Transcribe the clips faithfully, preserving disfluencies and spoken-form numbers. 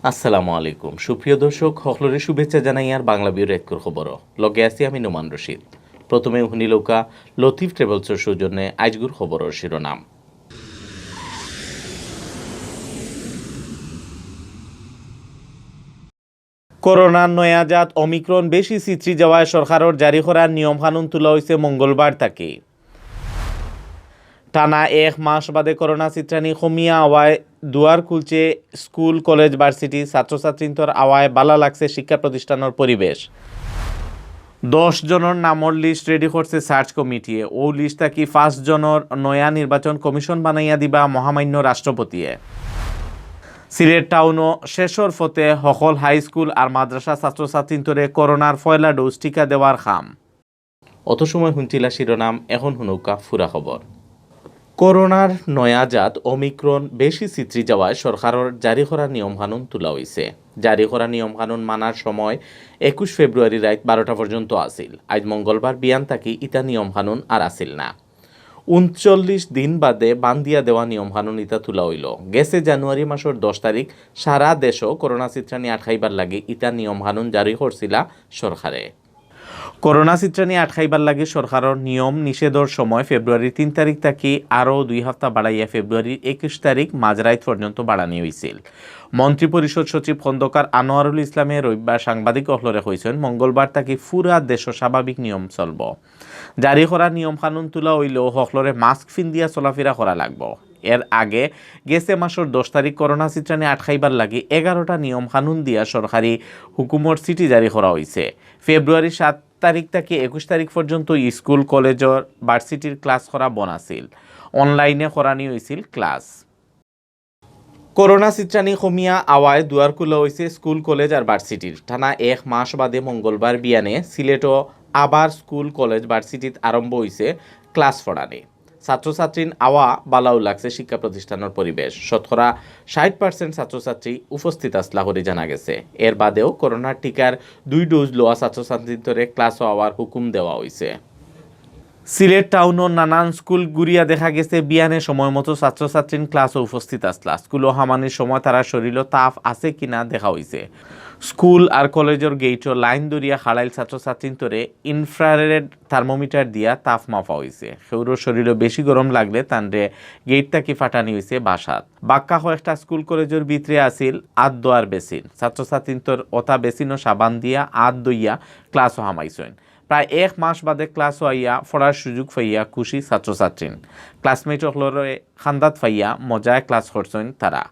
আসসালামু আলাইকুম। সুপ্রিয় দর্শক, হকলরে শুভেচ্ছা জানাইয়ার বাংলা ভিউর আইজকুর খবরো। লগে আছি আমি নোমান রশিদ। প্রথমে হুনিলউক্কা লতিফ ট্রাভেলসর সৌজন্যে আইজকুর খবরর শিরোনাম। করোনার নয়া জাত ওমিক্রন বেশি ছিত্রি যাওয়ায় সরকারর জারি করা নিয়ম কানুন তুলা অইছে মঙ্গলবার থাকি। টানা এক মাস বাদে করোনা ছিত্রানি কমিয়া আওয়ায় দুয়ার খুলছে স্কুল, কলেজ, ভার্সিটি, ছাত্রছাত্রীন্তর আওয়ায় বালা লাগছে শিক্ষা প্রতিষ্ঠানর পরিবেশ। দশ জনর নামর লিস্ট রেডি করছে সার্চ কমিটিয়ে। অউ লিস্ট থাকি পাঁচ জনর নয়া নির্বাচন কমিশন বানাইয়া দিবা মহামান্য রাষ্ট্রপতিয়ে। সিলেট টাউনো শেষর ফতে হকল হাই স্কুল আর মাদ্রাসা ছাত্রছাত্রীন্তরে করোনার পয়লা ডোজ টিকা দেওয়ার কাম। অত সময় হুনছিলা শিরোনাম, এখন হুনউক্কা ফুরা খবর। করোনার নয়া জাত ওমিক্রন বেশি ছিত্রি যাওয়ায় সরকারর জারি করা নিয়ম কানুন তুলা অইছে। জারি করা নিয়ম কানুন মানার সময় একুশ ফেব্রুয়ারি রাইত বারোটা পর্যন্ত আছিল। আইজ মঙ্গলবার বিয়ান থাকি ইতা নিয়ম কানুন আর আছিল না। ঊনচল্লিশ দিন বাদে বান্দিয়া দেওয়া নিয়ম কানুন ইতা তুলা অইলো। গেছে জানুয়ারি মাসর দশ তারিখ সারা দেশো করোনা ছিত্রানি আটকাইবার লাগি ইতা নিয়ম কানুন জারি করছিলা সরকারে। করোনা ছিত্রানি আটকাইবার লাগি সরকারর নিয়ম নিষেধর সময় ফেব্রুয়ারির তিন তারিখ থাকি আরও দুই হাপ্তা বাড়াইয়া ফেব্রুয়ারির একুশ তারিখ মাঝরাইত পর্যন্ত বাড়ানি অইছিল। মন্ত্রিপরিষদ সচিব খন্দকার আনোয়ারুল ইসলামে রবিবার সাংবাদিক অকলরে কইছইন, মঙ্গলবার থাকি ফুরা দেশো স্বাভাবিক নিয়ম চলবো। জারি করা নিয়ম কানুন তুলা অইলেও হকলরে মাস্ক ফিন্দিয়া চলাফিরা করা লাগবো। এর আগে গেছে মাসর দশ তারিখ করোনা ছিত্রানি আটকাইবার লাগি এগারোটা নিয়ম কানুন দিয়া সরকারি হুকুমর চিঠি জারি করা অইছে। ফেব্রুয়ারি সাত তারিখ থাকি একুশ তারিখ পর্যন্ত স্কুল, কলেজর, ভার্সিটির ক্লাস করা বন্ধ আছিল। অনলাইনে করানি অইছিল ক্লাস। করোনা ছিত্রানি কমিয়া আওয়ায় দুয়ার খুলা অইছে স্কুল, কলেজ আর ভার্সিটির। টানা এক মাস বাদে মঙ্গলবার বিয়ানে সিলেটো আবার স্কুল, কলেজ, ভার্সিটিত আরম্ভ অইছে ক্লাস পড়ানি। ছাত্রছাত্রীন আওয়া বালাউ লাগছে শিক্ষা প্রতিষ্ঠানর পরিবেশ। শতকরা ষাইট পার্সেন্ট ছাত্রছাত্রী উপস্থিত আছলা করি জানা গেছে। এর বাদেও করোনার টিকার দুই ডোজ লওয়া ছাত্রছাত্রীন্তরে ক্লাসো আওয়ার হুকুম দেওয়া অইছে। সিলেট টাউনর নানান স্কুল ঘুরিয়া দেখা গেছে বিয়ানে সময় মতো ছাত্রছাত্রীন ক্লাসো উপস্থিত আছলা। স্কুলো হামানির সময় তারার শরীলো তাপ আছে কিনা দেখা অইছে। স্কুল আর কলেজর গেইটো লাইন ধরিয়া খাড়াইল ছাত্রছাত্রীন্তরে ইনফ্রারেড থার্মোমিটার দিয়া তাপ মাপা অইছে। কেউরর শরীলো বেশি গরম লাগলে তানরে গেইট থাকি ফাটানি অইছে বাসাত। বাক্কা কয়েকটা স্কুল কলেজর ভিতরে আছিল আত ধোয়ার বেসিন। ছাত্রছাত্রীন্তর অতা বেসিনো সাবান দিয়া আত ধইয়া ক্লাসো হামাইছইন। প্রায় এক মাস বাদে ক্লাসো আইয়া পড়ার সুযোগ পাইয়া খুশি ছাত্রছাত্রীন। ক্লাসমেট অকলরে খান্দাত পাইয়া মজায় ক্লাস করছইন তারা।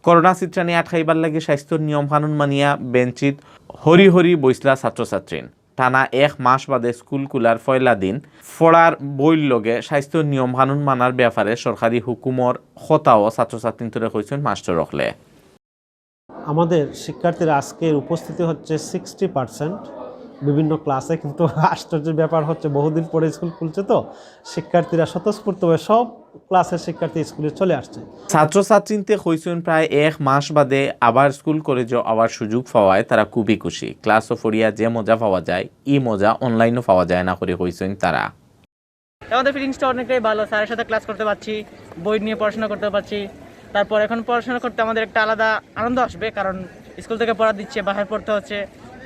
করোনা ছিত্রানি আটকাইবার লাগি স্বাস্থ্যর নিয়ম কানুন মানিয়া বেঞ্চিত হরি হরি বইছলা ছাত্রছাত্রীন। টানা এক মাস বাদে স্কুল খুলার পয়লা দিন পড়ার বইর লগে স্বাস্থ্যর নিয়ম কানুন মানার ব্যাপারে সরকারি হুকুমর কথাও ছাত্রছাত্রীন্তরে কইছইন মাস্টর অকলে। আমাদের শিক্ষার্থীরা আজকের উপস্থিতি হচ্ছে সিক্সটি পার্সেন্ট বিভিন্ন ক্লাসে, কিন্তু আশ্চর্যের ব্যাপার হচ্ছে বহুদিন পরে স্কুল খুলছে, তো শিক্ষার্থীরা স্বতঃস্ফূর্তভাবে সব ক্লাসের শিক্ষার্থী স্কুলে চলে আসছে। ছাত্রছাত্রীন্তে কইছইন প্রায় এক মাস বাদে আবার স্কুল কলেজো আওয়ার সুযোগ পাওয়ায় তারা খুবই খুশি। ক্লাসো পড়িয়া যে মজা পাওয়া যায়, ই মজা অনলাইনো পাওয়া যায় না করি কইছইন তারা। আমাদের ফিলিংসটা অনেকটাই ভালো, স্যারের সাথে ক্লাস করতে পারছি, বই নিয়ে পড়াশোনা করতে পারছি। তারপর এখন পড়াশোনা করতে আমাদের একটা আলাদা আনন্দ আসবে, কারণ স্কুল থেকে পড়া দিচ্ছে, বাসায় পড়তে হচ্ছে,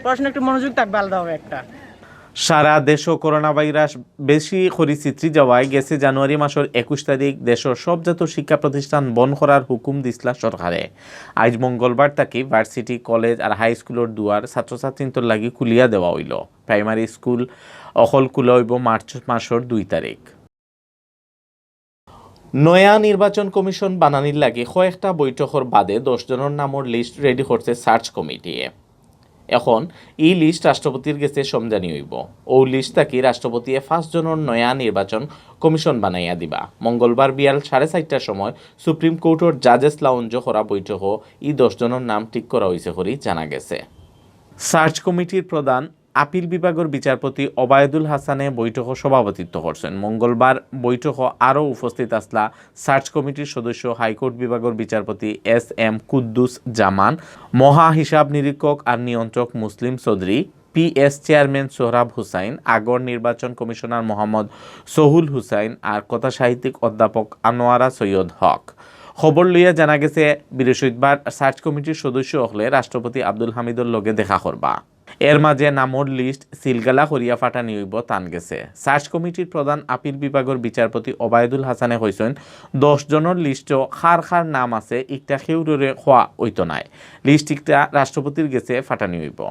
পড়াশোনা একটু মনোযোগ থাকবে আলাদাভাবে একটা। সারা দেশো করোনা ভাইরাস বেশি করি ছিত্রি যাওয়ায় গেছে জানুয়ারি মাসর একুশ তারিখ দেশর সব জাতর শিক্ষা প্রতিষ্ঠান বন্ধ করার হুকুম দিছলা সরকারে। আইজ মঙ্গলবার থাকি ভার্সিটি, কলেজ আর হাই স্কুলর দুয়ার ছাত্রছাত্রীন্তর লাগি খুলিয়া দেওয়া অইলো। প্রাইমারি স্কুল অকল খুলা অইবো মার্চ মাসর দুই তারিখ। নয়া নির্বাচন কমিশন বানানির লাগি কয়েকটা বৈঠকর বাদে দশ জনর নামর লিস্ট রেডি করছে সার্চ কমিটিয়ে। এখন ই লিস্ট রাষ্ট্রপতির গেছে সমজানি অইবো। অউ লিস্ট থাকি রাষ্ট্রপতিয়ে পাঁচ জনর নয়া নির্বাচন কমিশন বানাইয়া দিবা। মঙ্গলবার বিয়াল সাড়ে চাইরটার সময় সুপ্রিম কোর্টর জাজেস লাউঞ্জো করা বৈঠকো ই দশ জনর নাম ঠিক করা অইছে করি জানা গেছে। সার্চ কমিটির প্রধান আপিল বিভাগর বিচারপতি ওবায়দুল হাসানে বৈঠকো সভাপতিত্ব করছইন। মঙ্গলবার বৈঠকো আরও উপস্থিত আছলা সার্চ কমিটির সদস্য হাইকোর্ট বিভাগর বিচারপতি এস এম কুদ্দুস জামান, মহা হিসাব নিরীক্ষক আর নিয়ন্ত্রক মুসলিম চৌধুরী, পিএস চেয়ারম্যান সোহরাব হুসাইন, আগর নির্বাচন কমিশনার মোহাম্মদ সহুল হুসাইন আর কথা সাহিত্যিক অধ্যাপক আনোয়ারা সৈয়দ হক। খবর লইয়া জানা গেছে, বৃহস্পতিবার সার্চ কমিটির সদস্য অকলে রাষ্ট্রপতি আব্দুল হামিদর লগে দেখা করবা। এর মাঝে নামর লিস্ট সিলগালা করিয়া ফাটানি অইবো তান গেছে। সার্চ কমিটির প্রধান আপিল বিভাগর বিচারপতি ওবায়দুল হাসানে কইছইন, দশ জনর লিস্টো কার কার নাম আছে, ইকটা কেউররে কওয়া অইতো নায়। লিস্ট ইকটা রাষ্ট্রপতির গেছে ফাটানি অইবো।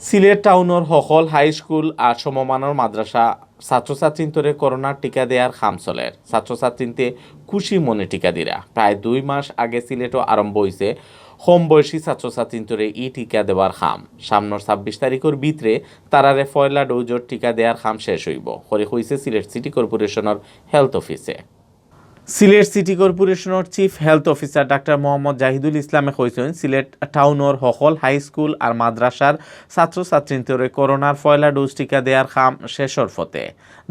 সিলেট টাউনর হকল হাই স্কুল আর সমমানর মাদ্রাসা ছাত্রছাত্রীন্তরে করোনার টিকা দেয়ার কাম চলের। ছাত্রছাত্রীন্তে খুশি মনে টিকা দিরা। প্রায় দুই মাস আগে সিলেটও আরম্ভ অইছে কম বয়সী ছাত্রছাত্রীন্তরে ই টিকা দেওয়ার কাম। সামনর ছাব্বিশ তারিখর ভিতরে তারারে পয়লা ডোজর টিকা দেয়ার কাম শেষ অইবো, করি কইছে সিলেট সিটি কর্পোরেশনর হেলথ অফিসে। সিলেট সিটি কর্পোরেশনর chief health officer doctor Mohammad Zahidul ইসলামে কইছইন, সিলেট টাউনর হকল হাই স্কুল আর মাদ্রাসার ছাত্রছাত্রীন্তরে করোনার পয়লা ডোজ টিকা দেয়ার কাম শেষর পথে।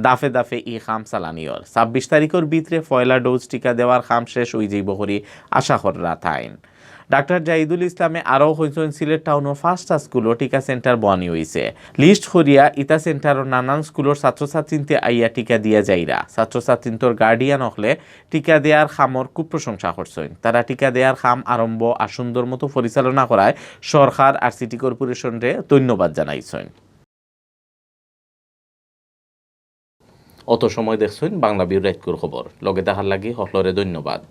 দাফে দাফে ই কাম চালানি অর। ছাব্বিশ তারিখর ভিতরে পয়লা ডোজ টিকা দেওয়ার কাম শেষ অইযিবো করি আশা কররা তাইন। ডাক্তার জাহিদুল ইসলামে আরও কইছইন, সিলেট টাউনর পাঁচটা স্কুলো টিকা সেন্টার বওয়ানি অইছে। লিস্ট করিয়া ইতা সেন্টারর নানান স্কুলর ছাত্রছাত্রীন্তে আইয়া টিকা দিয়া যাইরা। ছাত্রছাত্রীন্তর গার্ডিয়ান অকলে টিকা দেয়ার কামর খুব প্রশংসা করছইন। তারা টিকা দেয়ার কাম আরম্ভ আর সুন্দর মতো পরিচালনা করায় সরকার আর সিটি কর্পোরেশনরে ধন্যবাদ জানাইছইন। অত সময় দেখছইন বাংলা ভিউ রাইতকুর খবর। লগে থাকার লাগি হকলরে ধন্যবাদ।